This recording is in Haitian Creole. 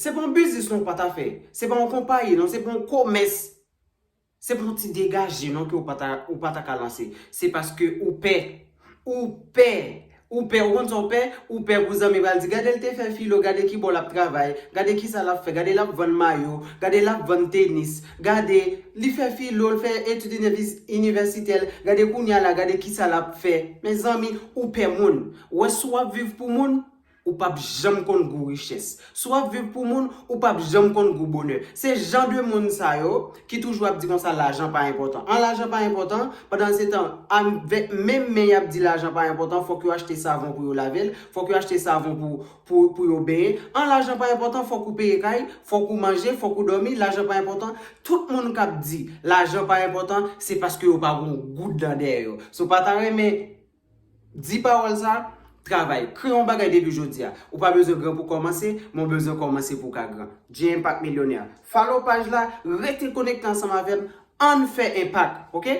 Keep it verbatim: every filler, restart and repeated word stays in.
Se pa yon biznis non ou pa ta fè. Se pa yon konpayi non, se pa yon komès. Se pa yon ti degaje non ke ou pa ta, ou pa ta ka lanse. Se paske ou pè. Ou pè. Ou pè, ou konn sa ou pè? Ou pè pou zanmi pral di, gade l te fè filo, gade ki bò l ap travay, gade ki sa l ap fè, gade l ap vann mayo, gade l ap vann tenis, gade li fè filo, l fè etid inivis- inivèsitè l, gade kounye a la, gade ki sa l ap fè. Mezanmi, ou pè moun. Ou wè si w ap viv pou moun, ou p ap janm konn gou richès. Si w ap viv pou moun, ou p ap janm konn gou bonè. Se jan de moun sa yo ki toujou ap di konsa lajan pa enpòtan. An lajan pa enpòtan, pandan se tan, avèk menm men y ap di lajan pa enpòtan, fòk yo achte savon pou yo lave l, fòk yo achte savon pou, pou, pou yo benyen. An lajan pa enpòtan, fòk ou peye kay, fòk ou manje, fòk ou dòmi, lajan pa enpòtan. Tout moun k ap di lajan pa enpòtan, se paske yo pa gon goud nan dèyè yo. Si w pa ta renmen di pawòl sa, travay, kreye yon bagay depi jodi a. Ou pa bezwen gran pou kòmanse, men w bezwen kòmanse pou w ka gran. Jay Impact Milyonè. Follow paj la, rete konekte ansanm avè m, ann fè enpak, oke?